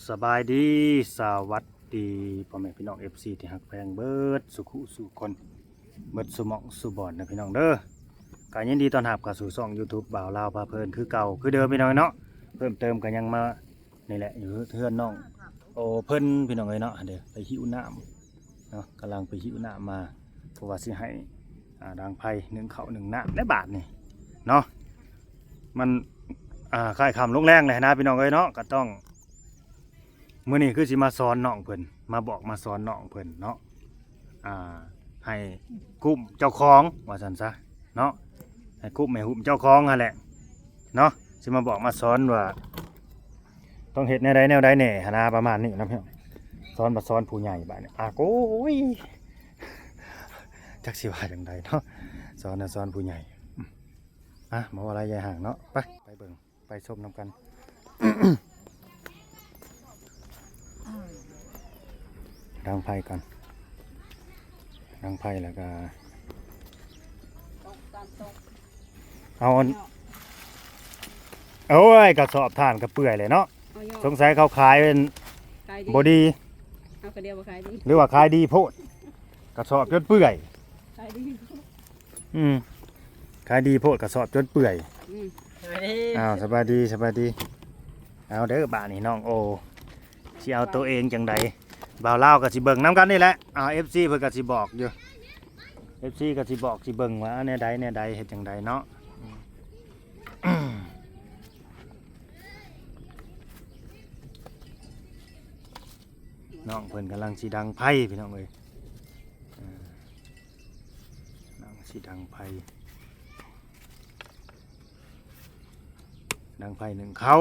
ສະບາຍດີ ສະຫວັດດີ ພໍ່ແມ່ພີ່ນ້ອງ ເອັຟຊີ ທີ່ຮັກແພງເບິດສູ່ຄູ່ສູ່ຄົນ ເບິດສູ່ໝ່ອງສູ່ບ່ອນເດີພີ່ນ້ອງເດີ. ກໍຍິນດີຕ້ອນຮັບເຂົ້າສູ່ຊ່ອງ YouTube ບ່າວລາວພາເພີນຄືເກົ່າຄືເດີມພີ່ນ້ອງເນາະ. ເພີ່ມເຕີມກໍຍັງມານີ້ແຫຼະ ຢູ່ເຮືອນນ້ອງໂອເພິ່ນພີ່ນ້ອງເອີຍເນາະ. ເດີ ໄປຫິ້ວນ້ຳ ເນາະ ກຳລັງໄປຫິ້ວນ້ຳມາ ເພາະວ່າຊິໃຫ້ ອ່າ ດັງໄຟ ໜຶ້ງເຂົ້າໜຶ້ງນ້ຳໃນບາດນີ້ເນາະ. ມັນ ອ່າ ຄ້າຍຄ່ຳລົງແລງແລ້ວນະພີ່ນ້ອງເອີຍເນາະ. ກໍຕ້ອງ ມື້ນີ້ຄືຊິມາສອນນ້ອງເພິ່ນ ມາບອກມາສອນນ້ອງເພິ່ນເນາະ ອ່າ ໃຫ້ກຸ້ມເຈົ້າຂອງວ່າຊັ້ນຊະເນາະ ໃຫ້ກຸ້ມໃຫ້ຫຸ້ມເຈົ້າຂອງຫັ້ນແຫຼະເນາະ. ຊິມາບອກມາສອນວ່າ ຕ້ອງເຮັດແນວໃດແນວໃດແດ່ຫັ້ນນະ ປະມານນີ້ນະພີ່ນ້ອງ. ສອນ ມາສອນຜູ້ໃຫຍ່ບາດນີ້ ອາໂກຍ ຈັກຊິວ່າຈັ່ງໃດເນາະ. ສອນນະ ສອນຜູ້ໃຫຍ່. ອາ ບໍ່ວ່າຫຼາຍຢ່າຫ່າງເນາະ ໄປ ໄປເບິ່ງ ໄປຊົມນຳກັນ. ດັງໄຟກ່ອນ ດັງໄຟແລ້ວກໍ ເອົາອັນ ໂອ້ຍ ກະສອບຖ່ານກໍເປື່ອຍແຫຼະເນາະ. ເອົາຫຍໍ້ ສົງໄສເຂົາຂາຍເປັນ ຂາຍດີ ບໍ່ດີ ເອົາກະດຽວວ່າຂາຍດີ ຫຼືວ່າຂາຍດີໂພດ ກະສອບຈົນເປື່ອຍ ຂາຍດີ ອືມ ຂາຍດີໂພດ ກະສອບຈົນເປື່ອຍ. ອືມ ສະບາຍດີ ອ້າວ ສະບາຍດີ ສະບາຍດີ. ເອົາເດີ ບາດນີ້ນ້ອງໂອ ຊິເອົາໂຕເອງຈັ່ງໃດ ບ່າວລາວກໍຊິເບິ່ງນຳກັນນີ້ແຫຼະ. ອ່າ ເອັຟຊີ ເພິ່ນກໍຊິບອກຢູ່ ເອັຟຊີ ກໍຊິບອກຊິເບິ່ງວ່າແນວໃດແນວໃດ ເຮັດຈັ່ງໃດເນາະ. ນ້ອງເພິ່ນກຳລັງຊິດັງໄຟພີ່ນ້ອງເອີຍ ອ່າ ກຳລັງຊິດັງໄຟ ດັງໄຟໜຶ້ງເຂົ້າ.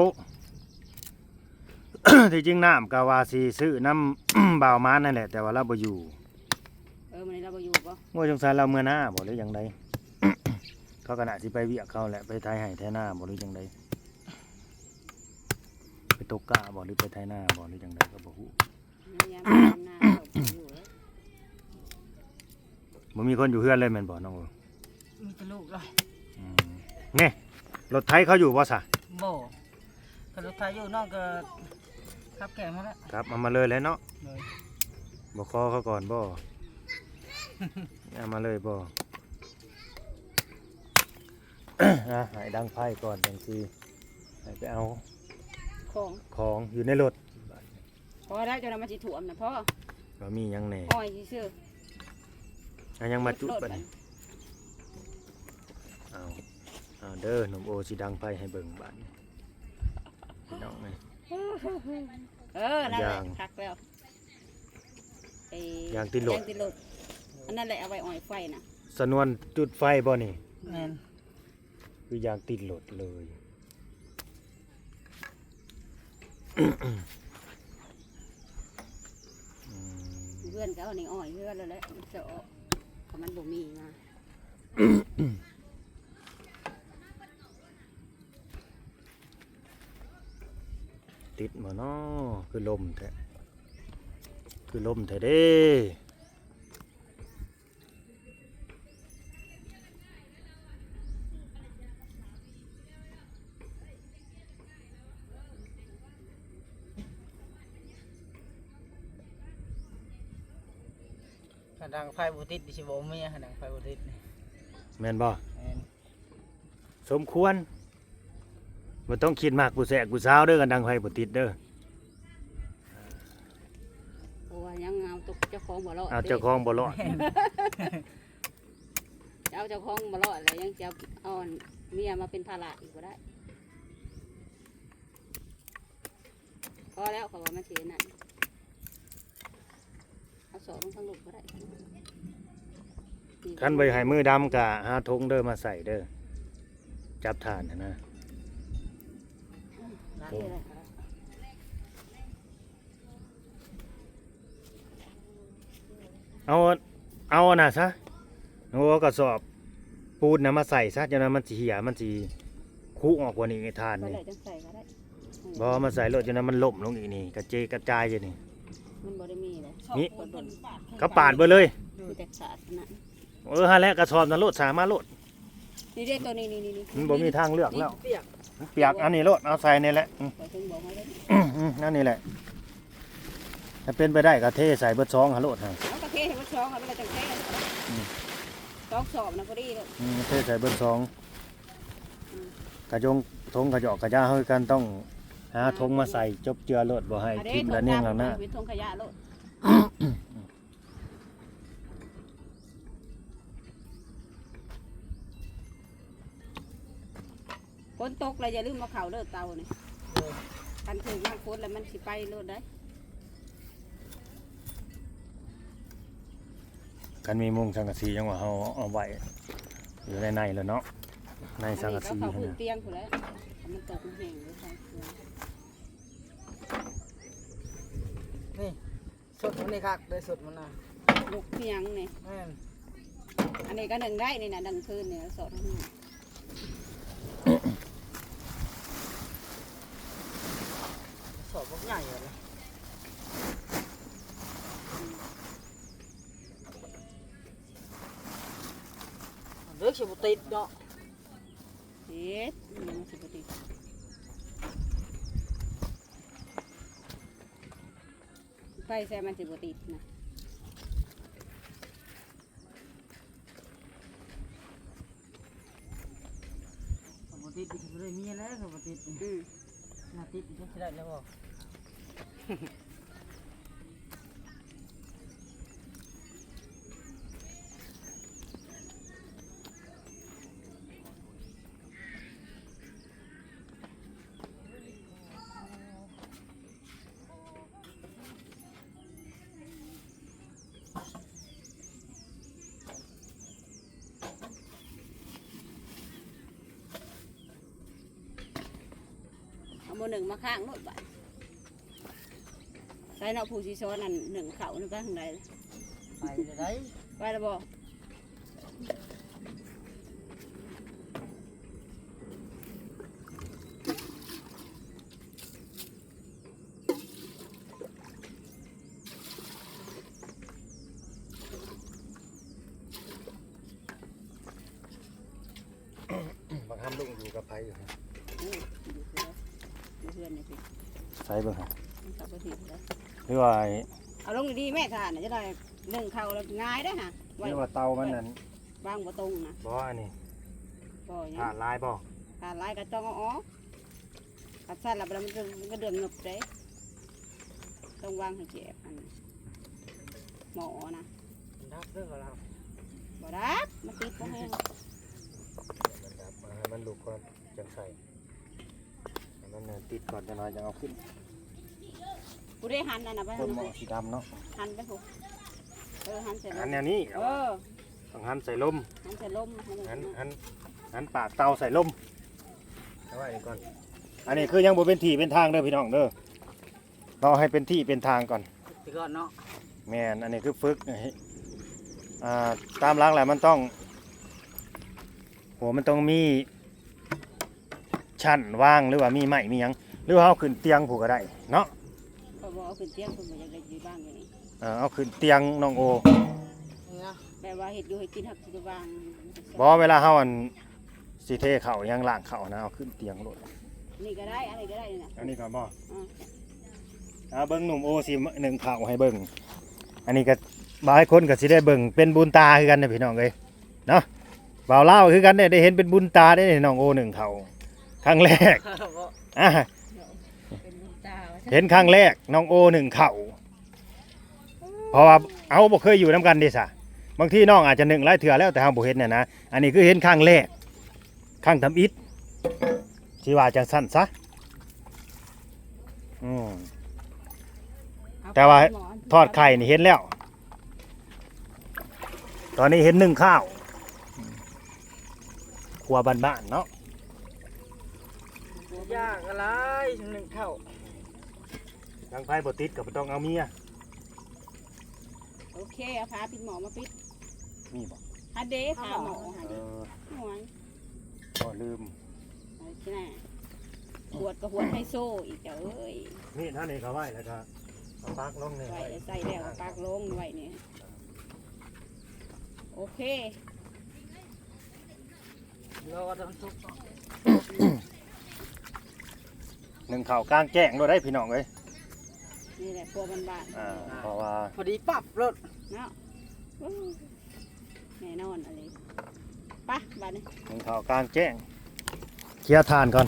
ທີ່ຈິງນ້ຳກໍວ່າຊິຊື້ນຳບ່າວມານນັ້ນແຫຼະ ແຕ່ວ່າລາວບໍ່ຢູ່. ເອີ ມື້ນີ້ລາວບໍ່ຢູ່ບໍ່? ໂອ້ຍ ສົງໄສລາວເມືອນາບໍ່ ຫຼືຈັ່ງໃດ? ເຂົາກໍໜ້າຊິໄປວຽກເຂົາແຫຼະ ໄປໄຖໄຮ່ໄຖນາບໍ່ ຫຼືຈັ່ງໃດ? ໄປຕົກກ້າບໍ່ ຫຼືໄປໄຖນາບໍ່ ຫຼືຈັ່ງໃດກໍບໍ່ຮູ້. ບໍ່ມີຄົນຢູ່ເຮືອນເລີຍແມ່ນບໍ່ນ້ອງໂອ? ມີແຕ່ລູກລະ. ອືມ ນີ້ ລົດໄຖເຂົາຢູ່ບໍ່ຊະ? ບໍ່ ຄັນລົດໄຖຢູ່ນ້ອງກໍຂັບແກ່ມາແລ້ວ ຂັບເອົາມາເລີຍແຫຼະເນາະ. ໂດຍ ບໍ່ຂໍເຂົາກ່ອນບໍ່? ເອົາມາເລີຍບໍ່? ອ່າ ໃຫ້ດັງໄຟກ່ອນ ຈັ່ງຊິໃຫ້ໄປເອົາຂອງ ຂອງຢູ່ໃນລົດ. ພໍແລ້ວ ເຈົ້ານະ ມັນຊິຖ້ວມນະ ພໍ ວ່າມີຫຍັງແດ່ ອ້ອຍຊື່ໆ. ເອົາຫຍັງມາຈຸດບັດນີ້? ເອົາ ເອົາເດີ ໜຸ່ມໂອຊິດັງໄຟໃຫ້ເບິ່ງບາດນີ້ ພີ່ນ້ອງເອີຍ. ເອີ ນັ້ນແຫຼະ ຄັກແລ້ວ ເອີ ຢາງຕິດລົດ ຢາງຕິດລົດ ອັນນັ້ນແຫຼະ ເອົາໄວ້ອ້ອຍໄຟນະ. ສະນວນຈຸດໄຟບໍ່ນີ້? ແມ່ນ ຄືຢາງຕິດລົດເລີຍ. ອືມ ເຮືອນກໍເອົານີ້ອ້ອຍເຮືອນແລ້ວແຫຼະ ເຈົ້າອອກ ເພາະມັນບໍ່ມີມາ. ຕິດບໍ່ນໍ? ຄືລົມແທ້ ຄືລົມແທ້ເດ້. ຄັນດັງໄຟບໍ່ຕິດຊິບໍ່ມີ ຄັນດັງໄຟບໍ່ຕິດນີ້ ແມ່ນບໍ່? ແມ່ນ ສົມຄວນ ບໍ່ຕ້ອງຄິດມັກຜູ້ແຊກຜູ້ສາວເດີ ຄັນດັງໄຟບໍ່ຕິດເດີ. ເພາະວ່າຍັງເອົາຕົວເຈົ້າຂອງບໍ່ລອດ ເອົາເຈົ້າຂອງບໍ່ລອດ ເຈົ້າເຈົ້າຂອງບໍ່ລອດແລ້ວ ຍັງຊິເອົາ ເອົາເມຍມາເປັນພາລະອີກບໍ່ໄດ້. ພໍແລ້ວ ເຂົາວ່າມັນຊິອັນນັ້ນ ເອົາສອດລົງທາງລຸ່ມກໍໄດ້. ຄັນບໍ່ຢາກໃຫ້ມືດຳກະຫາຖົງເດີ ມາໃສ່ເດີ ຈັບຖ່ານຫັ້ນນະ. ເອົາ ເອົາອັນນັ້ນຊະ ເອົາກະສອບປູນນະມາໃສ່ຊະ ຈັ່ງນັ້ນມັນຊິເຫ່ຍ ມັນຊິຄຸອອກກວ່ານີ້ ຖ່ານນີ້. ບໍ່ ມາໃສ່ໂລດ ຈັ່ງນັ້ນມັນລົ້ມລົງອີກນີ້ ກະເຈກະຈາຍຢູ່ນີ້. ມັນບໍ່ໄດ້ມີເດ້ ນີ້ ເຂົາປາດເບິດເລີຍ ມີແຕ່ສາດນັ້ນ. ເອີ ຫັ້ນແຫຼະ ກະສອບນັ້ນໂລດ ສາມາໂລດ. ນີ້ເດ້ ໂຕນີ້ ນີ້ ນີ້ ນີ້ ມັນບໍ່ມີທາງເລືອກແລ້ວ ມັນປຽກ ມັນປຽກ ອັນນີ້ໂລດ ເອົາໃສ່ນີ້ແຫຼະ. ອືມ ອືມ ອັນນີ້ແຫຼະ ຖ້າເປັນໄປໄດ້ກໍເທໃສ່ເບິດຊອງຫັ້ນໂລດຫັ້ນ. ເອົາ ກໍເທໃສ່ເບິດຊອງຫັ້ນ ມັນກໍຈັ່ງເທ. ອືມ ສອງສອບນະ ພໍດີໂລດ. ອືມ ເທໃສ່ເບິດຊອງ. ອືມ ກະຢົງຖົງກະຢອກກະຢາ ເຮົາຄືກັນ ຕ້ອງຫາຖົງມາໃສ່ ຈົບເຈືອໂລດ ບໍ່ໃຫ້ຖິ້ມລະເນງລະນາ. ເປັນຖົງຂະຫຍະໂລດ. ຝົນຕົກແລ້ວຢ່າລືມເອົາເຂົ້າເດີເຕົານີ້. ໂດຍ. ຄັນຖືກນ້ຳຝົນແລ້ວມັນຊິໄປໂລດໄດ໋. ຄັນມີມຸງສັງກະສີ ຈັ່ງວ່າເຮົາເອົາໄວ້ຢູ່ໃນໃນແລ້ວເນາະ ໃນສັງກະສີຫັ້ນນະ. ອັນນີ້ກໍເຂົ້າພື້ນຕຽງພຸ້ນແຫຼະ ມັນຕົກມັນແຫ້ງຢູ່ໃສ່ເຄື່ອງ. ນີ້ ສົດມັນນີ້ຄັກເດ້ ສົດມັນນະ. ໝົກອີຫຍັງນີ້? ແມ່ນ. ອັນນີ້ກໍໜຶ້ງໄດ້ນີ້ນະ ໜຶ້ງຄືນນີ້ ສອດ. ສອດບັກໃຫຍ່ເລີຍ. ເດີ ຊິບໍ່ຕິດເນາະ. ຕິດ ມັນຊິບໍ່ຕິດ. ໄປໃສ່ມັນຊິບໍ່ຕິດນະ. ບໍ່ຕິດ ບໍ່ໄດ້ເມຍແລ້ວ ບໍ່ຕິດ. ອືມ ມາຕິດ ຊິໄດ້ແລ້ວບໍ່? ເອົາໝໍ້ໜຶ້ງມາຄ້າງໂລດບາດ. ໃສ່ເນາະ ຜູ້ຊິສອນອັນໜຶ້ງເຂົ້ານັ້ນໄປທາງໃດ? ໄປແລ້ວໃດ໋. ໄປແລ້ວບໍ່? ບັກຫຳລຸງຢູ່ກັບໃຜຢູ່? ອືມ ຢູ່ເຮືອນ ຢູ່ເຮືອນນີ້ຕິ. ໃສ່ເບິ່ງຫາ ມັນເຂົ້າໄປຜິດແລ້ວ ຫຼືວ່າ ເອົາລົງດີໆແມ່ທ່ານ ຈະໄດ້ໜຶ້ງເຂົ້າແລ້ວງ່າຍເດ້ຫະ. ຫຼືວ່າເຕົາມັນນັ້ນ ວາງບໍ່ຕົງນະ. ບໍ່ ອັນນີ້ ບໍ່ຫຍັງ ທາດຫຼາຍບໍ່? ທາດຫຼາຍກໍຕ້ອງເອົາອອກ. ຄັນຊັ້ນລະ ມັນ ມັນກະເດືອງເງີບເດ້. ຕ້ອງວາງໃຫ້ແຈບ ອັນໝໍ້ນະ. ມັນດັບເດີບໍ່ລາວ? ບໍ່ດັບ ມັນຕິດບໍ່ແຮງ. ໃຫ້ມັນດັບ ໃຫ້ມັນລຸກກ່ອນຈັ່ງໃສ່. ໃຫ້ມັນຕິດກ່ອນຈັກໜ້ອຍຈັ່ງເອົາຂຶ້ນ. ຜູ້ໃດຫັ້ນອັນນັ້ນໄປ ຄົນໝໍ້ສີດຳເນາະ ຫັ້ນໄປພຸ້ນ. ເອີ ຫັ້ນໃສ່ລົມ ຫັ້ນແນວນີ້. ເອີ ຕ້ອງຫັນໃສ່ລົມ ຫັນໃສ່ລົມ ຫັນ ຫັນ ຫັນປາກເຕົາໃສ່ລົມ. ເອົາໄວ້ນີ້ກ່ອນ. ອັນນີ້ຄືຍັງບໍ່ເປັນທີ່ເປັນທາງເດີພີ່ນ້ອງເດີ ລໍໃຫ້ເປັນທີ່ເປັນທາງກ່ອນ ຕິດກ່ອນເນາະ. ແມ່ນ ອັນນີ້ຄືຝຶກ ອ່າ ຕາມຫຼັກແລ້ວມັນຕ້ອງ ໂຫ ມັນຕ້ອງມີ ຊັ້ນວາງ ຫຼືວ່າມີໄມ້ມີຫຍັງ ຫຼືວ່າເຮົາຂຶ້ນຕຽງພຸ້ນກໍໄດ້ເນາະ. ຂ້ອຍບໍ່ເອົາຂຶ້ນຕຽງ ເພິ່ນບໍ່ຢາກໄດ້ຢູ່ວາງຢູ່ນີ້. ເອີ ເອົາຂຶ້ນຕຽງນ້ອງໂອ ແບບວ່າເຮັດຢູ່ເຮັດກິນ ເຮົາຊິໄດ້ວາງ. ບໍ່ ເວລາເຮົາ ອັນ ຊິເທເຂົ້າຫຍັງ ລ້າງເຂົ້ານະ ເອົາຂຶ້ນຕຽງໂລດ. ນີ້ກໍໄດ້ ອັນນີ້ກໍໄດ້ນີ້ນະ ອັນນີ້ກ່ອນບໍ່? ອືມ ເອົາເບິ່ງໜຸ່ມໂອຊິໜຶ້ງເຂົ້າໃຫ້ເບິ່ງ. ອັນນີ້ກໍຫຼາຍຄົນກໍຊິໄດ້ເບິ່ງເປັນບຸນຕາຄືກັນນະ ພີ່ນ້ອງເອີຍ. ເນາະ ບ່າວລາວຄືກັນເດ້ ໄດ້ເຫັນເປັນບຸນຕາເດ້ນ້ອງໂອໜຶ້ງເຂົ້າຄັ້ງແລກ. ອ່າ ເປັນບຸນຕາວ່າຊັ້ນ ເຫັນຄັ້ງແລກນ້ອງໂອໜຶ້ງເຂົ້າ ເພາະວ່າເຮົາບໍ່ເຄີຍຢູ່ນຳກັນເດ້ຊະ. ບາງທີນ້ອງອາດຈະໜຶ້ງຫຼາຍເທື່ອແລ້ວ ແຕ່ເຮົາບໍ່ເຫັນຫັ້ນນະ. ອັນນີ້ຄືເຫັນຄັ້ງແລກ ຄັ້ງທຳອິດ ຊິວ່າຈັ່ງຊັ້ນຊະ. ອືມ ແຕ່ວ່າທອດໄຂ່ນີ້ເຫັນແລ້ວ. ຕອນນີ້ເຫັນໜຶ້ງຂ້າວ ຄົວບ້ານໆເນາະ. ຢາກຫຼາຍໜຶ້ງຂ້າວ ດັງໄຟບໍ່ຕິດກໍບໍ່ຕ້ອງເອົາເມຍ. ໂອເຄ ເອົາຜ້າປິດໝໍ້ມາປິດ. ມີບໍ່? ຫັ້ນເດ້ ຜ້າໝໍ້ຫັ້ນ. ເອີ ໂອ້ຍ ບໍ່ລືມ. ໂອເຄນະ ຂວດກໍຂວດໄຮໂຊອີກ ເຈົ້າເອີຍ. ມີດເຮົານີ້ກໍໄວ້ ແລ້ວກໍເອົາປັກລົງນີ້ ໄວ້ໃສ່ແລ້ວກໍປັກລົງໄວ້ນີ້. ໂອເຄ ລໍວ່າຈະມັນສຸກ. ໜຶ້ງເຂົ້າກາງແຈ້ງໂລດໄດ໋ພີ່ນ້ອງເອີຍ. ນີ້ແຫຼະຄົວບ້ານໆ ອ່າ ເພາະວ່າ ພໍດີປັບໂລດເນາະ. ໂອ້ ແນ່ນອນອັນນີ້. ໄປບາດນີ້ ໜຶ່ງເຂົ້າກາງແຈ້ງ ເຄຍຖ່ານກ່ອນ.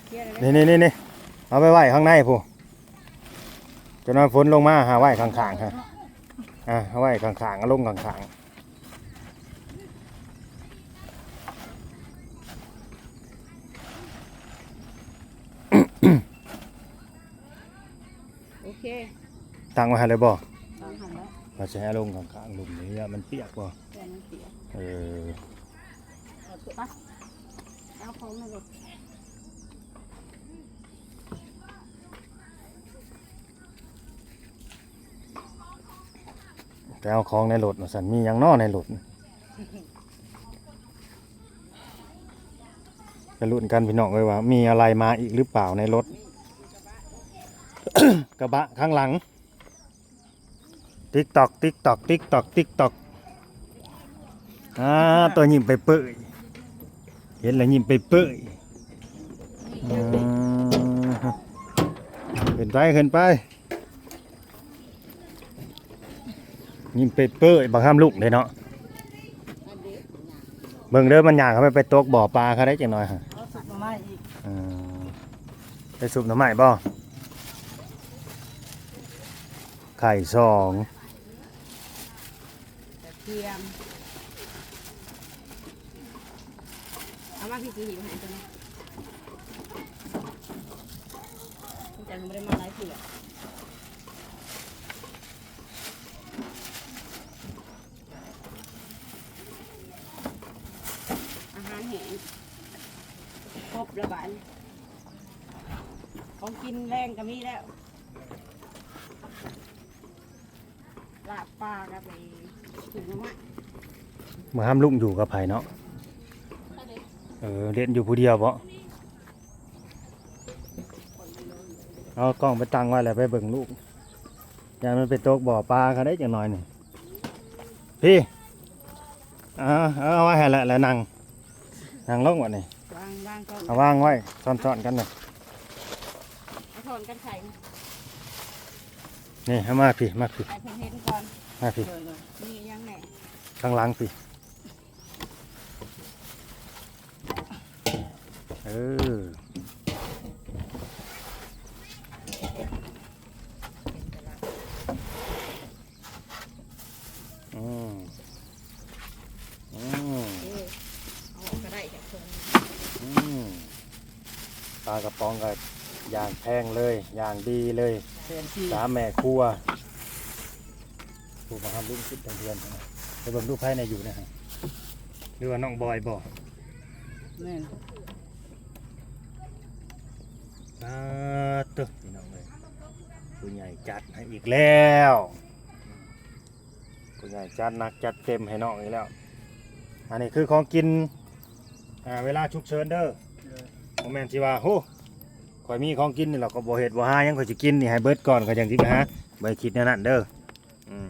ເຄຍແລ້ວ ນີ້ໆໆ ເອົາໄປໄວ້ຂ້າງໃນພຸ້ນ ຈະນອນຝົນລົງມາຫາໄວ້ຂ້າງໆ ຮະ ອ່າ ເອົາໄວ້ຂ້າງໆ ເອົາລົງຂ້າງໆ. ໂອເຄ ຕັ້ງໄວ້ຫັ້ນເລີຍບໍ່? ຕັ້ງຫັ້ນແລ້ວ ວ່າຊິໃຫ້ລົງຂ້າງໆ ລຸ່ມນີ້ ຢ້ານມັນປຽກບໍ່? ຢ້ານມັນປຽກ ເອີ ເອົາຂອງມາໂລດ. ໄປເອົາຂອງໃນລົດວ່າຊັ້ນ ມີຫຍັງນໍໃນລົດ? ໄປລຸ້ນກັນພີ່ນ້ອງເອີຍ ວ່າມີອະໄລມາອີກຫຼືເປົ່າໃນລົດ ກະບະຂ້າງຫຼັງ. ຕິກຕອກ ຕິກຕອກ ຕິກຕອກ ຕິກຕອກ ອ່າ ໂຕຍິ້ມເປີຍໆ ເຫັນແລ້ວຍິ້ມເປີຍໆ ອ່າ ຂຶ້ນໄປ ຂຶ້ນໄປ. ຍິ້ມເປີຍໆ ບັກຫຳລຸກເດ້ເນາະ. ເບິ່ງເດີ ມັນຍ່າງເຂົ້າໄປ ໄປຕົກບໍ່ປາເຂົາໄດ້ຈັກໜ່ອຍ. ເອົາຊຸບໜໍ່ໄມ້ອີກ ເອີ ໄປຊຸບໜໍ່ໄມ້ບໍ່? ໄຂ່ສອງ ກະທຽມ ເອົາມາພີ່ຊິຫິ້ວໃຫ້ຕົວນີ້ ຈັງບໍ່ໄດ້ມາຫຼາຍເທື່ອ. ອາຫານແຫ້ງຄົບແລ້ວບາດນີ້ ຂອງກິນແລງກະມີແລ້ວ ລາບປາກະໄປ ຖືໜໍ່ໄມ້. ມາຫຳລຸງຢູ່ກັບໃຜເນາະ? ເອີ ເຫຼັ້ນຢູ່ຜູ້ດຽວເບາະ? ເອົາກ້ອງໄປຕັ້ງໄວ້ແລ້ວໄປເບິ່ງລູກ ຢ້ານມັນໄປຕົກບໍ່ປາເຂົາໄດ້ຈັກໜ່ອຍນີ້. ພີ້ ເອົາ ເອົາໄວ້ຫັ້ນແຫຼະ ແລ້ວນັ່ງ ນັ່ງລົງບາດນີ້ ວາງ ວາງກ້ອງ ເອົາວາງໄວ້ຊ້ອນໆກັນນະ ເອົາຊ້ອນກັນໄຂ່ ນີ້ ເອົາມາພີ້ ມາພີ້ ໃຫ້ເພິ່ນເຫັນກ່ອນ ມາພີ້ ໂດຍໆ ມີຫຍັງແດ່ ຂ້າງຫຼັງພີ້. ເອີ ອືມ ອືມ ເອີ ເອົາອອກກະໄດ້ ຢາກເພິ່ນ ອືມ ປາກະປ໋ອງກະຢ່າງແພງເລີຍ ຢ່າງດີເລີຍ ແພງທີ່ ສາມແມ່ຄົວ. ຜູ້ມາຫາລຸງຄິດທັງເຮືອນ ໄປເບິ່ງດູໃຜແດ່ຢູ່ນະ ຫຼືວ່ານ້ອງບອຍບໍ່? ແມ່ນ ສາທຸ ພີ່ນ້ອງເອີຍ ຜູ້ໃຫຍ່ຈັດໃຫ້ອີກແລ້ວ ຜູ້ໃຫຍ່ຈັດໜັກຈັດເຕັມໃຫ້ນ້ອງອີກແລ້ວ. ອັນນີ້ຄືຂອງກິນ ອ່າ ເວລາສຸກເສີນເດີ ໂດຍ ບໍ່ແມ່ນຊິວ່າ ໂຫ ຂ້ອຍມີຂອງກິນນີ້ແລ້ວ ຂ້ອຍບໍ່ເຮັດບໍ່ຫາຫຍັງ ຂ້ອຍຊິກິນນີ້ໃຫ້ເບິດກ່ອນ ຂ້ອຍຈັ່ງຊິໄປຫາ ບໍ່ໄດ້ຄິດແນວນັ້ນເດີ. ອືມ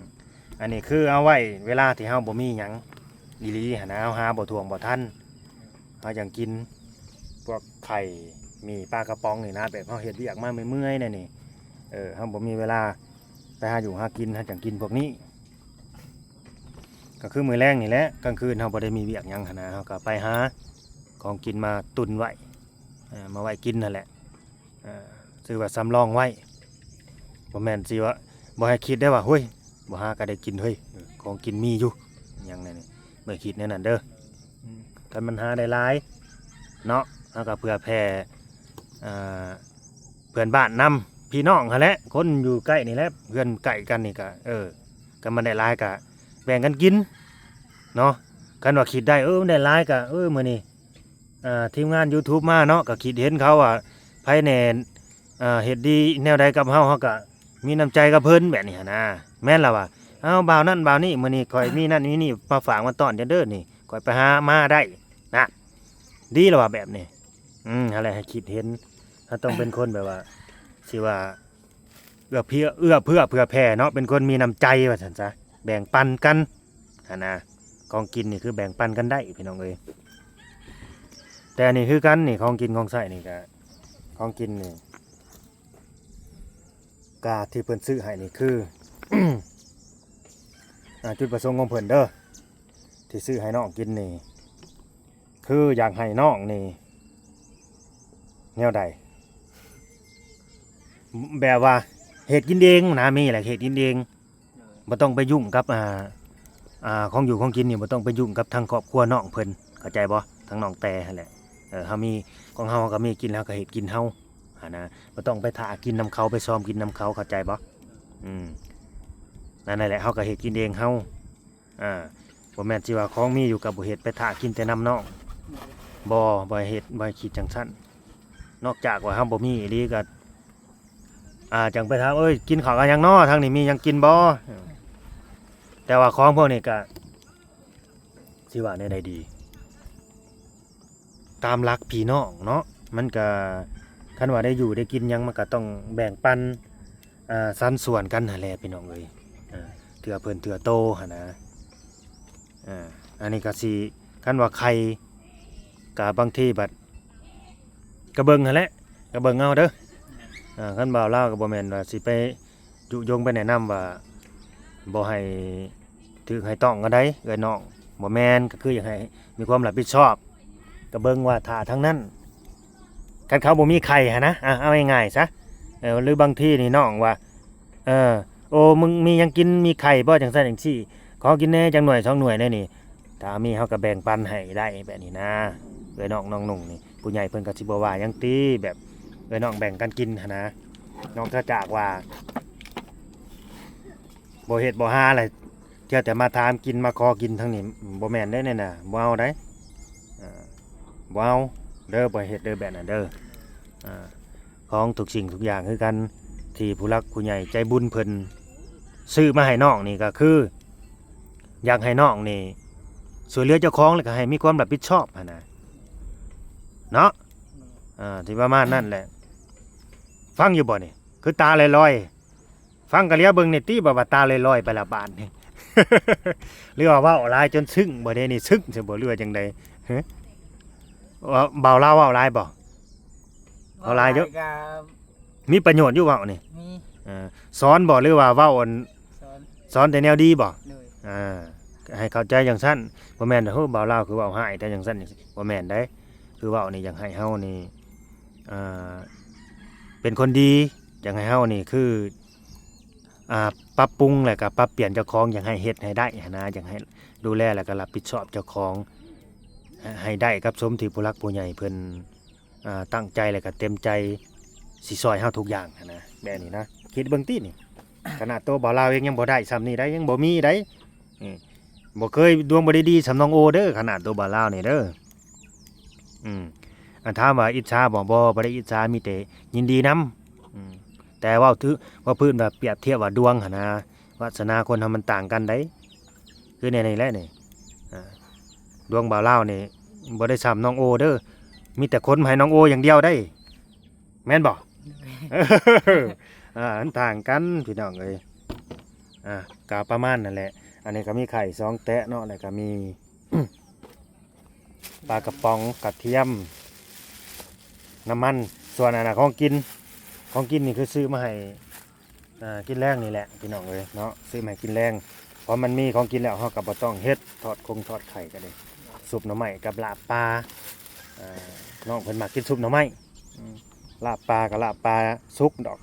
ອັນນີ້ຄືເອົາໄວ້ເວລາທີ່ເຮົາບໍ່ມີຫຍັງອີ່ຫຼີຫັ້ນນະ ເຮົາຫາບໍ່ຖ້ວງບໍ່ທັນ ເຮົາຈັ່ງກິນ ພວກໄຂ່ໝີ່ປາກະປ໋ອງນີ້ນະ ແບບເຮົາເຮັດວຽກມາເມື່ອຍໆແນວນີ້ ເອີ ເຮົາບໍ່ມີເວລາໄປຫາຢູ່ຫາກິນ ເຮົາຈັ່ງກິນພວກນີ້. ກະຄືມື້ແລງນີ້ແຫຼະ ກາງຄືນເຮົາບໍ່ໄດ້ມີວຽກຫຍັງຫັ້ນນະ ເຮົາກະໄປຫາຂອງກິນມາຕຸນໄວ້ ເອີ ມາໄວ້ກິນຫັ້ນແຫຼະ ເອີ ຖືວ່າສຳລອງໄວ້ ບໍ່ແມ່ນຊິວ່າ ບໍ່ໃຫ້ຄິດໄດ້ວ່າ ໂຫ້ຍ ບໍ່ຫາກະໄດ້ກິນເຮີ້ຍ ຂອງກິນມີຢູ່ ຫຍັງແນວນີ້ ບໍ່ຄິດແນວນັ້ນເດີ. ອືມ ຄັນມັນຫາໄດ້ຫຼາຍເນາະ ເຮົາກະເພື່ອແຜ່ ອ່າ ເພື່ອນບ້ານນຳ ພີ່ນ້ອງຫັ້ນແຫຼະ ຄົນຢູ່ໃກ້ນີ້ແຫຼະ ເຮືອນໃກ້ກັນນີ້ກະ ເອີ ຄັນມັນໄດ້ຫຼາຍກະແບ່ງກັນກິນເນາະ. ຄັນວ່າຄິດໄດ້ ເອີ ມັນໄດ້ຫຼາຍກະ ເອີ ມື້ນີ້ ອ່າ ທີມງານຢູທູບມາເນາະ ກະຄິດເຫັນເຂົາວ່າ ໃຜແດ່ ອ່າ ເຮັດດີແນວໃດກັບເຮົາ ເຮົາກະມີນ້ຳໃຈກັບເພິ່ນ ແບບນີ້ຫັ້ນນາ. ແມ່ນລະວ່າ ເອົາ ບ່າວນັ້ນບ່າວນີ້ ມື້ນີ້ຂ້ອຍມີນັ້ນມີນີ້ມາຝາກມາຕ້ອນເຈົ້າເດີ ນີ້ຂ້ອຍໄປຫາມາໄດ້ນະ ດີລະວ່າແບບນີ້. ອືມ ຫັ້ນແຫຼະ ໃຫ້ຄິດເຫັນ ເຮົາຕ້ອງເປັນຄົນແບບວ່າ ຊິວ່າ ເອື້ອເຟື້ອ ເອື້ອເຟື້ອເຜື່ອແຜ່ເນາະ ເປັນຄົນມີນ້ຳໃຈວ່າຊັ້ນຊະ ແບ່ງປັນກັນຫັ້ນນະ. ຂອງກິນນີ້ຄືແບ່ງປັນກັນໄດ້ພີ່ນ້ອງເອີຍ. ແຕ່ອັນນີ້ຄືກັນນີ້ ຂອງກິນຂອງໃຊ້ນີ້ກະ ຂອງກິນນີ້ ກາທີ່ເພິ່ນຊື້ໃຫ້ນີ້ຄື ອ່າ ຈຸດປະສົງຂອງເພິ່ນເດີ ທີ່ຊື້ໃຫ້ນ້ອງກິນນີ້ ຄືຢາກໃຫ້ນ້ອງນີ້ແນວໃດ? ແບບວ່າເຮັດກິນເອງນະ ມີແຫຼະເຮັດກິນເອງ ບໍ່ຕ້ອງໄປຫຍຸ້ງກັບ ອ່າ ອ່າ ຂອງຢູ່ຂອງກິນນີ້ ບໍ່ຕ້ອງໄປຫຍຸ້ງກັບທາງຄອບຄົວນ້ອງເພິ່ນ ເຂົ້າໃຈບໍ່? ທາງນ້ອງແຕ່ຫັ້ນແຫຼະ ເອີ ເຮົາມີຂອງເຮົາ ເຮົາກໍມີກິນ ເຮົາກໍເຮັດກິນເຮົາຫັ້ນນະ ບໍ່ຕ້ອງໄປຖ້າກິນນຳເຂົາ ໄປຊອມກິນນຳເຂົາ ເຂົ້າໃຈບໍ່? ອືມ ນັ້ນແຫຼະ ເຮົາກໍເຮັດກິນເອງເຮົາ ອ່າ ບໍ່ແມ່ນຊິວ່າຂອງມີຢູ່ກໍບໍ່ເຮັດ ໄປຖ້າກິນແຕ່ນຳນ້ອງ ບໍ່ ບໍ່ໃຫ້ເຮັດ ບໍ່ໃຫ້ຄິດຈັ່ງຊັ້ນ ນອກຈາກວ່າເຮົາບໍ່ມີອີ່ຫຼີກໍ ອ່າ ຈັ່ງໄປຖາມ ເອີຍ ກິນເຂົ້າກັບຫຍັງນໍ? ທາງນີ້ມີຫຍັງກິນບໍ່? ແຕ່ວ່າຂອງພວກນີ້ກະ ຊິວ່າແນວໃດດີ? ຕາມຫຼັກພີ່ນ້ອງເນາະ ມັນກະ ຄັນວ່າໄດ້ຢູ່ໄດ້ກິນຫຍັງ ມັນກະຕ້ອງແບ່ງປັນ ອ່າ ສັນສ່ວນກັນຫັ້ນແຫຼະພີ່ນ້ອງເອີຍ ອ່າ ເທື່ອເພິ່ນເທື່ອໂຕຫັ້ນນະ ອ່າ ອັນນີ້ກະຊິ ຄັນວ່າໄຂ່ ກະບາງທີບັດ ກະເບິ່ງຫັ້ນແຫຼະ ກະເບິ່ງເອົາເດີ ອ່າ ຄັນບ່າວລາວກໍບໍ່ແມ່ນວ່າຊິໄປຍຸຍົງໄປແນະນຳວ່າ ບໍ່ໃຫ້ຖືກໃຫ້ຕ້ອງກັນໃດເອື້ອຍນ້ອງ ບໍ່ແມ່ນ ກໍຄືຢາກໃຫ້ມີຄວາມຮັບຜິດຊອບ ກໍເບິ່ງວ່າຖ້າທາງນັ້ນ ຄັນເຂົາບໍ່ມີໄຂ່ຫັ້ນນະ ອ່າ ເອົາງ່າຍໆຊະ ເອີ ຫຼືບາງທີນີ້ນ້ອງວ່າ ເອີ ໂອ້ ມຶງມີຫຍັງກິນ ມີໄຂ່ບໍ່ ຈັ່ງຊັ້ນຈັ່ງຊີ້ ຂໍກິນແດ່ຈັກໜ່ວຍສອງໜ່ວຍແດ່ນີ້ ຖ້າມີເຮົາກໍແບ່ງປັນໃຫ້ໄດ້ແບບນີ້ນະ ເອື້ອຍນ້ອງນ້ອງນຸ່ງນີ້ ຜູ້ໃຫຍ່ເພິ່ນກໍຊິບໍ່ວ່າຫຍັງຕິ ແບບເອື້ອຍນ້ອງແບ່ງກັນກິນຫັ້ນນະ ນອກຈາກວ່າບໍ່ເຮັດບໍ່ຫາແລ້ວ ເທື່ອແຕ່ມາຖາມກິນມາຂໍກິນທາງນີ້ ບໍ່ແມ່ນເດ້ນີ້ນະ ບໍ່ເອົາໃດ ເອີ ບໍ່ເອົາເດີ ບໍ່ເຮັດເດີແບບນັ້ນເດີ ອ່າ ຂອງທຸກສິ່ງທຸກຢ່າງຄືກັນ ທີ່ຜູ້ຫຼັກຜູ້ໃຫຍ່ໃຈບຸນເພິ່ນຊື້ມາໃຫ້ນ້ອງນີ້ ກໍຄືຢາກໃຫ້ນ້ອງນີ້ຊ່ວຍເຫຼືອເຈົ້າຂອງ ແລ້ວກໍໃຫ້ມີຄວາມຮັບຜິດຊອບຫັ້ນນະ ເນາະ ອ່າ ທີ່ປະມານນັ້ນແຫຼະ ຟັງຢູ່ບໍ່ນີ້? ຄືຕາລອຍໆ ຟັງກະຫຼຽວເບິ່ງແດ່ຕິ ບໍ່ວ່າຕາລອຍໆໄປລະບາດນີ້ ຫຼືວ່າເວົ້າຫຼາຍຈົນຊຶ້ງບໍ່ເດນີ້ ຊຶ້ງຊິບໍ່ ຫຼືວ່າຈັ່ງໃດ? ຮະ ເວົ້າ ບ່າວລາວເວົ້າຫຼາຍບໍ່? ເວົ້າຫຼາຍຢູ່ ເວົ້າຫຼາຍກະ ມີປະໂຫຍດຢູ່ເວົ້ານີ້ ມີ ເອີ ສອນບໍ່ ຫຼືວ່າເວົ້າອັນ ສອນ ສອນແຕ່ແນວດີບໍ່? ໂດຍ ອ່າ ໃຫ້ເຂົ້າໃຈຈັ່ງຊັ້ນ ບໍ່ແມ່ນ ໂຫ ບ່າວລາວຄືເວົ້າຮ້າຍແທ້ຈັ່ງຊັ້ນ ບໍ່ແມ່ນໃດ ຄືເວົ້ານີ້ຢາກໃຫ້ເຮົານີ້ ອ່າ ເປັນຄົນດີ ຢາກໃຫ້ເຮົານີ້ຄື ອ່າ ປັບປຸງ ແລ້ວກໍປັບປ່ຽນເຈົ້າຂອງ ຢາກໃຫ້ເຮັດໃຫ້ໄດ້ຫັ້ນນະ ຢາກໃຫ້ດູແລ ແລ້ວກໍຮັບຜິດຊອບເຈົ້າຂອງ ໃຫ້ ໃຫ້ໄດ້ກັບສົມທີ່ຜູ້ຫຼັກຜູ້ໃຫຍ່ເພິ່ນ ອ່າ ຕັ້ງໃຈ ແລ້ວກໍເຕັມໃຈຊິຊ່ອຍເຮົາທຸກຢ່າງຫັ້ນນະ ແບບນີ້ນະ ຄິດເບິ່ງຕິນີ້ ຂະໜາດໂຕບ່າວລາວເອງຍັງບໍ່ໄດ້ຊ່ຳນີ້ໃດ ຍັງບໍ່ມີໃດ ນີ້ ບໍ່ເຄີຍດວງບໍ່ໄດ້ດີຊ່ຳນ້ອງໂອເດີ ຂະໜາດໂຕບ່າວລາວນີ້ເດີ ອືມ ອັນຖາມວ່າອິດສາບໍ່? ບໍ່ ບໍ່ໄດ້ອິດສາ ມີແຕ່ຍິນດີນຳ ອືມ ແຕ່ເວົ້າຖື ເວົ້າພື້ນວ່າປຽບທຽບວ່າດວງຫັ້ນນະ ວາສະໜາຄົນເຮົາມັນຕ່າງກັນໃດ ຄືແນວນີ້ແຫຼະນີ້ ອ່າ ດວງບ່າວລາວນີ້ບໍ່ໄດ້ຊ່ຳນ້ອງໂອເດີ ມີແຕ່ຂົນມາໃຫ້ນ້ອງໂອຢ່າງດຽວໃດ ແມ່ນບໍ່? ອ່າ ມັນຕ່າງກັນພີ່ນ້ອງເອີຍ ອ່າ ກໍປະມານນັ້ນແຫຼະ ອັນນີ້ກໍມີໄຂ່ສອງແຕະເນາະ ແລ້ວກໍມີ ປາກະປ໋ອງ ກະທຽມ ນ້ຳມັນ ສ່ວນອັນນະ ຂອງກິນ ຂອງກິນນີ້ຄືຊື້ມາໃຫ້ ອ່າ ກິນແລງນີ້ແຫຼະພີ່ນ້ອງເອີຍເນາະ ຊື້ມາໃຫ້ກິນແລງ ເພາະມັນມີຂອງກິນແລ້ວ ເຮົາກໍບໍ່ຕ້ອງເຮັດ ທອດຄົງທອດໄຂ່ກໍໄດ້ ຊຸບໜໍ່ໄມ້ກັບລາບປາ ອ່າ ນ້ອງເພິ່ນມັກກິນຊຸບໜໍ່ໄມ້ ອືມ ລາບປາກໍລາບປາສຸກດອກ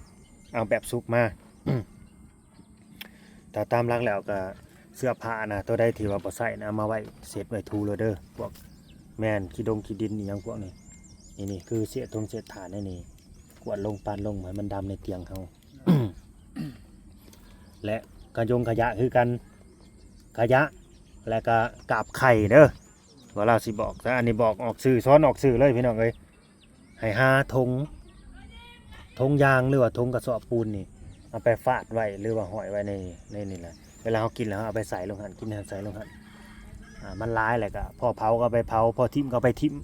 ເອົາແບບສຸກມາ ຖ້າຕາມຫຼັກແລ້ວກໍເສື້ອຜ້ານະ ໂຕໃດທີ່ວ່າບໍ່ໃຊ້ນະ ເອົາມາໄວ້ເຊັດໄວ້ຖູໂລດເດີ ພວກ ແມ່ນ ຂີ້ດົງຂີ້ດິນອີ່ຫຍັງພວກນີ້ ນີ້ ນີ້ຄືເສດຖົງເສດຖ່ານໃນນີ້ ກວດລົງປາດລົງໃຫ້ມັນດຳໃນຕຽງເຮົາ ແລະ ກະຍົງຂະຫຍະຄືກັນ ຂະຫຍະ ແລະ ກະກາບໄຂ່ເດີ ວ່າລາວຊິບອກ ແຕ່ອັນນີ້ບອກອອກຊື່ ສອນອອກຊື່ເລີຍພີ່ນ້ອງເອີຍ ໃຫ້ຫາຖົງ ຖົງຢາງ ຫຼືວ່າຖົງກະສອບປູນນີ້ ເອົາໄປຟາດໄວ້ ຫຼືວ່າຫ້ອຍໄວ້ໃນ ໃນນີ້ແຫຼະ ເວລາເຮົາກິນແລ້ວ ເຮົາເອົາໄປໃສ່ລົງຫັ້ນ ກິນແລ້ວໃສ່ລົງຫັ້ນ ອ່າ ມັນຫຼາຍແລ້ວກະ ພໍເຜົາກໍເອົາໄປເຜົາ ພໍຖິ້ມກໍເອົາໄປຖິ້ມ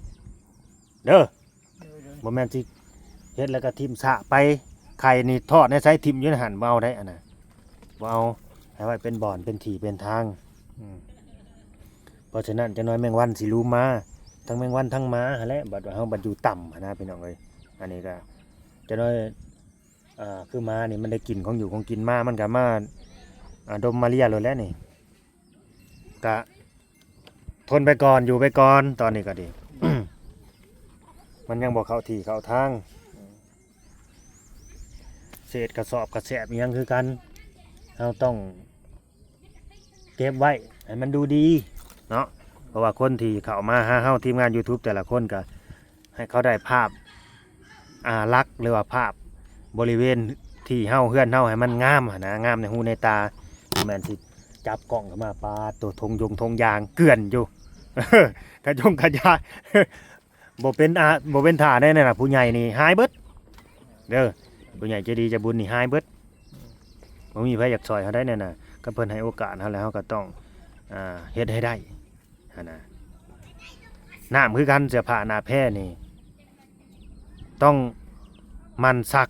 ເດີ ໂດຍ ໂດຍ ບໍ່ແມ່ນຊິເຮັດແລ້ວກໍຖິ້ມຊະໄປ ໄຂ່ນີ້ທອດໃນໃສ ຖິ້ມຢູ່ໃນຫັ້ນ ບໍ່ເອົາໃດ ອັນນະ ບໍ່ເອົາ ໃຫ້ໄວ້ເປັນບ່ອນ ເປັນທີ່ເປັນທາງ ອືມ ເພາະສະນັ້ນ ຈັກໜ້ອຍແມງວັນຊິລຸມມາ ທັງແມງວັນທັງໝາຫັ້ນແຫຼະ ບັດວ່າເຮົາບັດຢູ່ຕ່ຳຫັ້ນນະ ພີ່ນ້ອງເອີຍ ອັນນີ້ກໍຈັກໜ້ອຍ ອ່າ ຄືໝານີ້ມັນໄດ້ກິ່ນຂອງຢູ່ຂອງກິນມາ ມັນກໍມາ ອ່າ ດົມມາເລຍໂລດແຫຼະນີ້ ກະທົນໄປກ່ອນ ຢູ່ໄປກ່ອນ ຕອນນີ້ກໍດີ ມັນຍັງບໍ່ເຂົ້າທີ່ເຂົ້າທາງ ເສດກະສອບກະແສບອີ່ຫຍັງຄືກັນ ເຮົາຕ້ອງເກັບໄວ້ໃຫ້ມັນດູດີເນາະ ເພາະວ່າຄົນທີ່ເຂົ້າມາຫາເຮົາ ທີມງານ YouTube ແຕ່ລະຄົນກໍໃຫ້ເຂົາໄດ້ພາບ ອ່າ ຫຼັກ ຫຼືວ່າພາບບໍລິເວນທີ່ເຮົາ ເຮືອນເຮົາໃຫ້ມັນງາມຫັ້ນນະ ງາມໃນຫູໃນຕາ ບໍ່ແມ່ນຊິຈັບກ້ອງຂຶ້ນມາ ປາດໂທ້ ທົ່ງຢົງທົ່ງຢາງເກືອນຢູ່ ກະຢົງກະຢາ ບໍ່ເປັນອາ ບໍ່ເປັນທ່າໃດນັ້ນນະ ຜູ້ໃຫຍ່ນີ້ຫາຍເບິດເດີ ຜູ້ໃຫຍ່ໃຈດີໃຈບຸນນີ້ຫາຍເບິດ ບໍ່ມີໃຜຢາກຊ່ອຍເຮົາໄດ໋ນັ້ນນະ ຄັນເພິ່ນໃຫ້ໂອກາດເຮົາແລ້ວ ເຮົາກໍຕ້ອງ ອ່າ ເຮັດໃຫ້ໄດ້ຫັ້ນນະ ນ້ຳຄືກັນ ເສື້ອຜ້າໜ້າແພນີ້ ຕ້ອງໝັ່ນຊັກ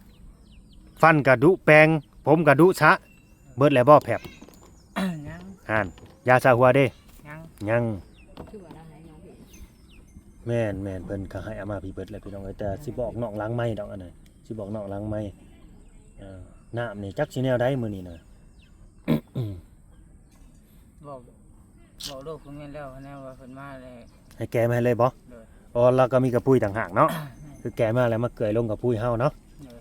ຟັນກະດຸແປງ ຜົມກະດຸສະ ເບິດແລ້ວບໍ່ແພັບ? ຍັງ ຫັ້ນ ຢາສະຫົວເດ້? ຍັງ ຍັງ ຄືວ່າລາວໃຫ້ນ້ອງເພິ່ນ ແມ່ນໆ ເພິ່ນກໍໃຫ້ເອົາມາພີ້ເບິດແຫຼະພີ່ນ້ອງເອີຍ ແຕ່ຊິບອກນອກຫຼັງໄມດອກ ອັນນັ້ນຊິບອກນອກຫຼັງໄມ ເອີ ນ້ຳນີ້ຈັກຊິແນວໃດມື້ນີ້ນະ ບອກ ບອກລູກເພິ່ນແມ່ນແລ້ວ ແນວວ່າເພິ່ນມາແລ້ວ ໃຫ້ແກະມາໃຫ້ເລີຍບໍ່? ໂດຍ ອໍ ລາວກໍມີກະປຸ້ຍຕ່າງຫາກເນາະ ແມ່ນ ຄືແກະມາແລ້ວມາເກືອຍລົງກະປຸ້ຍເຮົາເນາະ ໂດຍ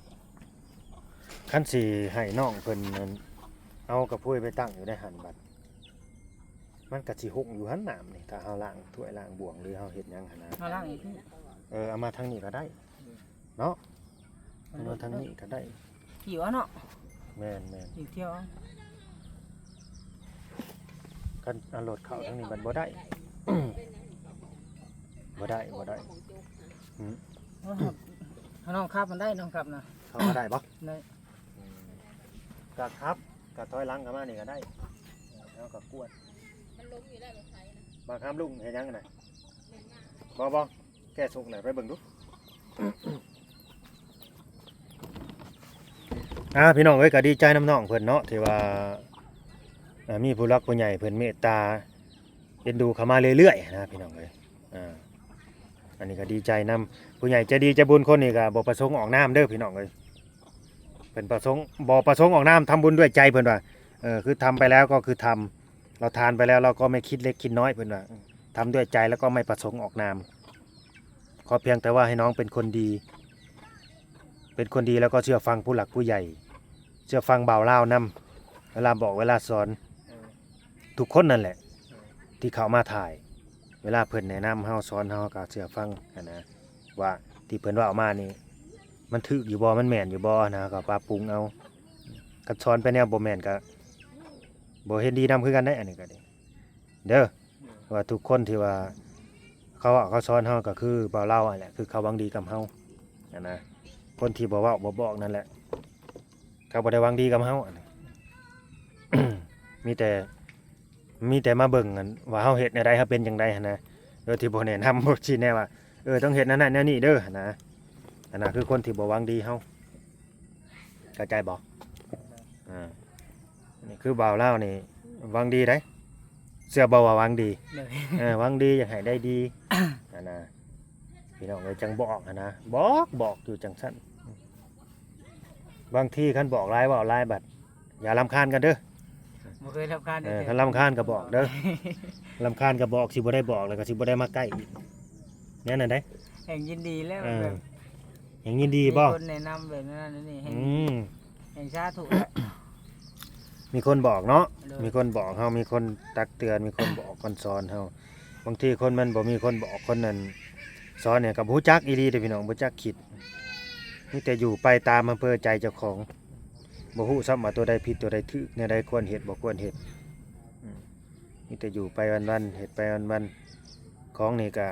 ຄັນຊິໃຫ້ນ້ອງເພິ່ນນັ້ນ ເອົາກະປຸ້ຍໄປຕັ້ງຢູ່ໃນຫັ້ນ ບັດມັນກະຊິຫົກຢູ່ຫັ້ນ ນ້ຳນີ້ ຖ້າເຮົາລ້າງຖ້ວຍລ້າງບ່ວງ ຫຼືເຮົາເຮັດຫຍັງຫັ້ນນະ ເຮົາລ້າງອີກ ເອີ ເອົາມາທາງນີ້ກໍໄດ້ເນາະ ເອົາມາທາງນີ້ກໍໄດ້ ຫິ້ວເອົາເນາະ ແມ່ນໆ ຫິ້ວທ່ຽວເອົາ ຄັນເອົາລົດເຂົ້າທາງນີ້ມັນບໍ່ໄດ້ ບໍ່ໄດ້ ບໍ່ໄດ້ ອືມ ເອົາ ເອົານ້ອງຂັບມັນໄດ້ ນ້ອງຂັບນະ ເຂົ້າມາໄດ້ບໍ່? ໄດ້ ອືມ ກະຂັບ ກະຖອຍຫຼັງເຂົ້າມານີ້ກໍໄດ້ ເຮົາກໍກວດ ມັນລົມຢູ່ແລ້ວລົດໄຖນະ ບັກຫາມລຸງເຮັດຫຍັງນະ? ບໍ່ ບໍ່ ແກ້ສົກແລ້ວ ໄປເບິ່ງດູ ອ່າ ພີ່ນ້ອງເອີຍ ກໍດີໃຈນຳນ້ອງເພິ່ນເນາະ ທີ່ວ່າ ອ່າ ມີຜູ້ຫຼັກຜູ້ໃຫຍ່ເພິ່ນເມດຕາເອັນດູເຂົ້າມາເລື້ອຍໆນະ ພີ່ນ້ອງເອີຍ ອ່າ ອັນນີ້ກໍດີໃຈນຳ ຜູ້ໃຫຍ່ໃຈດີໃຈບຸນຄົນນີ້ກໍບໍ່ປະສົງອອກນາມເດີ ພີ່ນ້ອງເອີຍ ເພິ່ນປະສົງ ບໍ່ປະສົງອອກນາມ ທຳບຸນດ້ວຍໃຈ ເພິ່ນວ່າ ເອີ ຄືທຳໄປແລ້ວກໍຄືທຳ ເຮົາທານໄປແລ້ວ ເຮົາກໍໄມ່ຄິດເລັກຄິດນ້ອຍ ເພິ່ນວ່າ ທຳດ້ວຍໃຈ ແລ້ວກໍໄມ່ປະສົງອອກນາມ ຂໍພຽງແຕ່ວ່າໃຫ້ນ້ອງເປັນຄົນດີ ເປັນຄົນດີ ແລ້ວກໍເຊື່ອຟັງຜູ້ຫຼັກຜູ້ໃຫຍ່ ເຊື່ອຟັງບ່າວລາວນຳ ເວລາບອກເວລາສອນ ເອີ ທຸກຄົນນັ້ນແຫຼະ ເອີ ທີ່ເຂົ້າມາຖ່າຍ ເວລາເພິ່ນແນະນຳເຮົາ ສອນເຮົາ ເຮົາກໍເຊື່ອຟັງຫັ້ນນະ ວ່າທີ່ເພິ່ນເວົ້າມານີ້ ມັນຖືກຢູ່ບໍ່ ມັນແມ່ນຢູ່ບໍ່ນະ ເຮົາກໍປັບປຸງເອົາ ຄັນສອນໄປແນວບໍ່ແມ່ນກໍບໍ່ເຫັນດີນຳຄືກັນເດ້ ອັນນີ້ກໍດີເດີ ວ່າທຸກຄົນທີ່ວ່າເຂົາເວົ້າເຂົາສອນເຮົາ ກໍຄືບ່າວລາວຫັ້ນແຫຼະ ຄືເຂົາຫວັງດີກັບເຮົາຫັ້ນນະ ຄົນທີ່ບໍ່ເວົ້າບໍ່ບອກນັ້ນແຫຼະ ເຂົາບໍ່ໄດ້ຫວັງດີກັບເຮົາ ອັນນີ້ ມີແຕ່ ມີແຕ່ມາເບິ່ງ ອັນ ວ່າເຮົາເຮັດແນວໃດ ເຮົາເປັນຈັ່ງໃດຫັ້ນນະ ໂດຍທີ່ບໍ່ແນະນຳ ບໍ່ຊີ້ແນະວ່າ ເອີ ຕ້ອງເຮັດແນວນັ້ນແນວນີ້ເດີຫັ້ນນະ ອັນນັ້ນຄືຄົນທີ່ບໍ່ຫວັງດີເຮົາ ເຂົ້າໃຈບໍ່? ອ່າ ນີ້ຄືບ່າວລາວນີ້ຫວັງດີໃດ໋ ເຊື່ອບໍ່ວ່າຫວັງດີ? ໂດຍ ເອີ ຫວັງດີ ຢາກໃຫ້ໄດ້ດີ ຫັ້ນນະ ພີ່ນ້ອງເອີຍ ຈັ່ງບອກຫັ້ນນະ ບອກ ບອກຢູ່ຈັ່ງຊັ້ນ ບາງທີຄັນບອກຫຼາຍ ເວົ້າຫຼາຍ ບັດຢ່າລຳຄານກັນເດີ ບໍ່ເຄີຍລຳຄານ ເອີ ເດີ ຄັນລຳຄານກໍບອກເດີ ລຳຄານກໍບອກ ຊິບໍ່ໄດ້ບອກ ແລ້ວກໍຊິບໍ່ໄດ້ມາໃກ້ອີກ ແນວນັ້ນໃດ໋ ແຮ່ງຍິນດີແລ້ວ ເອີ ແບບ ແຮ່ງຍິນດີບໍ່? ມີຄົນແນະນຳແບບນັ້ນນີ້ ແຮ່ງ ອືມ ແຮ່ງສາທຸແລ້ວ ມີຄົນບອກເນາະ ໂດຍ ມີຄົນບອກເຮົາ ມີຄົນຕັກເຕືອນ ມີຄົນບອກຄົນສອນເຮົາ ບາງທີຄົນມັນບໍ່ມີຄົນບອກ ຄົນນັ້ນສອນນີ້ກໍບໍ່ຮູ້ຈັກອີ່ຫຼີເດ້ພີ່ນ້ອງ ບໍ່ຈັກຄິດ ມີແຕ່ຢູ່ໄປຕາມອຳເພີໃຈເຈົ້າຂອງ ບໍ່ຮູ້ຊ້ຳວ່າຕົວໃດຜິດຕົວໃດຖືກ ແນວໃດຄວນເຮັດບໍ່ຄວນເຮັດ ອືມ ມີແຕ່ຢູ່ໄປວັນໆ ເຮັດໄປວັນໆ ຂອງນີ້ກະ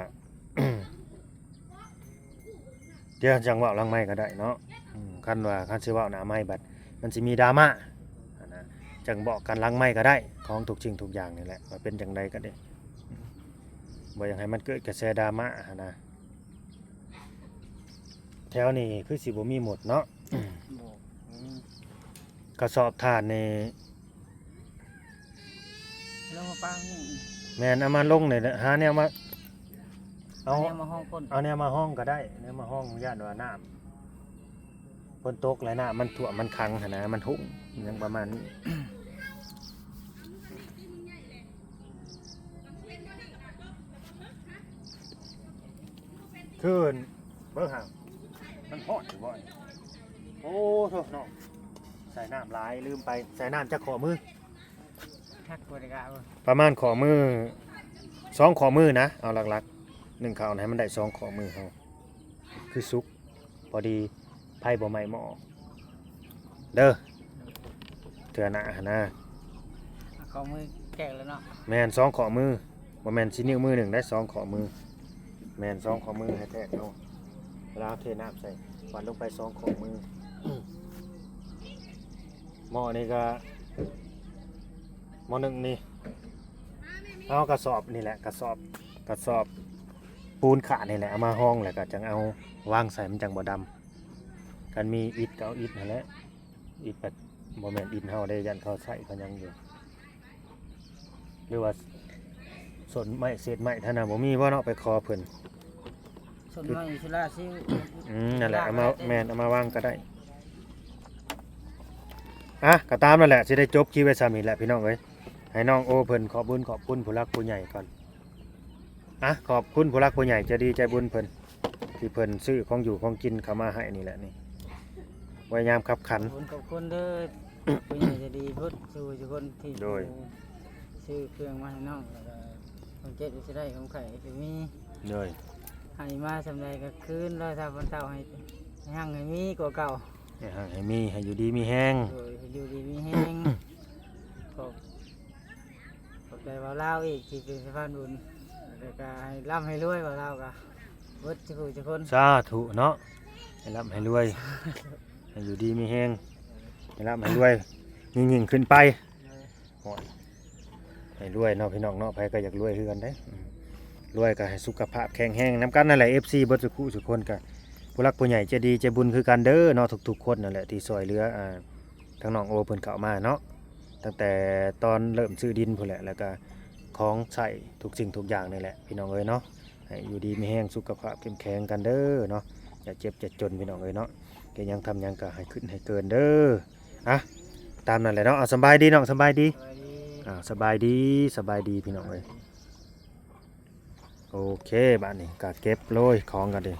ດຽວຈັ່ງເວົ້າຫຼັງໄມກໍໄດ້ເນາະ ອືມ ຄັນວ່າ ຄັນຊິເວົ້າໜ້າໄມບັດມັນຊິມີດຣາມາຫັ້ນນະ ຈັ່ງບອກກັນຫຼັງໄມກໍໄດ້ ຂອງທຸກສິ່ງທຸກຢ່າງນີ້ແຫຼະ ວ່າເປັນຈັ່ງໃດກໍດີ ບໍ່ຢາກໃຫ້ມັນເກີດກະແສດຣາມາຫັ້ນນະ ແຖວນີ້ຄືຊິບໍ່ມີໝົດເນາະ ບໍ່ ອືມ ກະສອບຖ່ານນີ້ ລົງມາປາງນີ້ ແມ່ນ ເອົາມາລົງນີ້ແຫຼະ ຫາແນວມາ ເອົາ ຫາແນວມາຮອງຄົນ ເອົາແນວມາຮອງກໍໄດ້ ແນວມາຮອງ ຢ້ານວ່ານ້ຳ ຝົນຕົກແລ້ວນ້ຳມັນຖ້ວມມັນຂັງຫັ້ນນະ ມັນຮຸ່ງຫຍັງປະມານນີ້. ຄືເບິ່ງຫາ ມັນຮອດຢູ່ບໍ່ນີ້? ໂອ້ໂທ້ເນາະ ໃສ່ນ້ຳຫຼາຍ ລືມໄປ ໃສ່ນ້ຳຈັກຂໍ້ມື? ຈັກບໍ່ໄດ້ກະເບິ່ງ ປະມານຂໍ້ມື ສອງຂໍ້ມືນະ ເອົາຫຼັກໆ ໜຶ້ງເຂົ້າໃຫ້ມັນໄດ້ສອງຂໍ້ມືເຮົາ ຄືສຸກ ພໍດີ ໄຟບໍ່ໄໝ້ໝໍ້ເດີ ເທື່ອໜ້າຫັ້ນນະ. ເອົາຂໍ້ມືແກະແລ້ວເນາະ ແມ່ນ ສອງຂໍ້ມື ບໍ່ແມ່ນຊິນິ້ວມືໜຶ່ງໄດ້ ສອງຂໍ້ມື ແມ່ນ ສອງຂໍ້ມືໃຫ້ແທກເນາະ ເວລາເທນ້ຳໃສ່ ວັດລົງໄປສອງຂໍ້ມື. ໝໍ້ນີ້ກະ ໝໍ້ໜຶ່ງນີ້ ເອົາກະສອບນີ້ແຫຼະ ກະສອບ ກະສອບປູນຂາດນີ້ແຫຼະ ເອົາມາຮອງ ແລ້ວກະຈັ່ງເອົາວາງໃສ່ ມັນຈັ່ງບໍ່ດຳ. ຄັນມີອິດກະເອົາອິດຫັ້ນແຫຼະ ອິດແບບ ບໍ່ແມ່ນອິດເຮົາເດ້ ຢ້ານເຂົາໃຊ້ເຂົາຫຍັງຢູ່ ຫຼືວ່າ ສົ້ນໄມ້ເສດໄມ້ທ່ານນະ ບໍ່ມີບໍ່ເນາະ ໄປຂໍເພິ່ນ. ສົ້ນໄມ້ໂຊລາເຊວ ອືມ ນັ້ນແຫຼະ ເອົາມາ ແມ່ນ ເອົາມາວາງກະໄດ້. ອ່ະ ກະຕາມນັ້ນແຫຼະ ຊິໄດ້ຈົບຄລິບໄວ້ຊ່ຳນີ້ແຫຼະພີ່ນ້ອງເອີຍ ໃຫ້ນ້ອງໂອເພິ່ນຂອບບຸນຂອບຄຸນຜູ້ຫຼັກຜູ້ໃຫຍ່ກ່ອນ. ອ່ະ ຂອບຄຸນຜູ້ຫຼັກຜູ້ໃຫຍ່ໃຈດີໃຈບຸນເພິ່ນ ທີ່ເພິ່ນຊື້ຂອງຢູ່ຂອງກິນເຂົ້າມາໃຫ້ນີ້ແຫຼະນີ້ ໄວ້ຍາມຄັບຂັນ. ຂອບຄຸນ ຂອບຄຸນເດີ ຜູ້ໃຫຍ່ໃຈດີເບິດສູ່ທຸກຄົນທີ່ ໂດຍ ຊື້ເຄື່ອງມາໃຫ້ນ້ອງ ແລ້ວກະຄວາມເຈັບຊິໄດ້ ຄວາມໄຂ້ຊິມີ ໂດຍ ໃຫ້ມາຊ່ຳໃດກະຄືນຮ້ອຍເທົ່າພັນເທົ່າ ໃຫ້ຮັ່ງໃຫ້ມີກວ່າເກົ່າ ໃຫ້ຮັ່ງໃຫ້ມີ ໃຫ້ຢູ່ດີມີແຮງ ໂດຍ ໃຫ້ຢູ່ດີມີແຮງ. ຂອບ ຂອບໃຈບ່າວລາວອີກທີ່ເປັນສະພານບຸນ ແລ້ວກະໃຫ້ລ່ຳໃຫ້ລວຍ ບ່າວລາວກະເບິດທຸກຜູ້ທຸກຄົນ ສາທຸເນາະ ໃຫ້ລ່ຳໃຫ້ລວຍ ໃຫ້ຢູ່ດີມີແຮງ ໃຫ້ລ່ຳໃຫ້ລວຍ ຍິ່ງໆຂຶ້ນໄປ. ໂອ້ຍ ໃຫ້ລວຍເນາະພີ່ນ້ອງເນາະ ໃຜກະຢາກລວຍຄືກັນເດ້ ອືມ ລວຍກະໃຫ້ສຸຂະພາບແຂງແຮງນຳກັນນັ້ນແຫຼະ ເອັຟຊີ ເບິດສູ່ຜູ້ສູ່ຄົນ ກະຜູ້ຫຼັກຜູ້ໃຫຍ່ໃຈດີໃຈບຸນຄືກັນເດີເນາະ ທຸກໆຄົນນັ້ນແຫຼະທີ່ຊ່ວຍເຫຼືອ ອ່າ ທາງນ້ອງໂອເພິ່ນເຂົ້າມາເນາະ ຕັ້ງແຕ່ຕອນເລີ່ມຊື້ດິນພຸ້ນແຫຼະ ແລ້ວກະຂອງໃຊ້ທຸກສິ່ງທຸກຢ່າງນີ້ແຫຼະພີ່ນ້ອງເອີຍເນາະ ໃຫ້ຢູ່ດີມີແຮງ ສຸຂະພາບເຂັ້ມແຂງກັນເດີເນາະ ຢ່າເຈັບຢ່າຈົນພີ່ນ້ອງເອີຍເນາະ ເຮັດຫຍັງທຳຫຍັງກະໃຫ້ຂຶ້ນໃຫ້ເກີນເດີ. ອ່ະ ຕາມນັ້ນແຫຼະເນາະ ເອົາ ສະບາຍດີນ້ອງ ສະບາຍດີ ສະບາຍດີ ອ່າ ສະບາຍດີ ສະບາຍດີພີ່ນ້ອງເອີຍ. ໂອເຄ ບາດນີ້ກະເກັບໂລຍຂອງກັນເດ້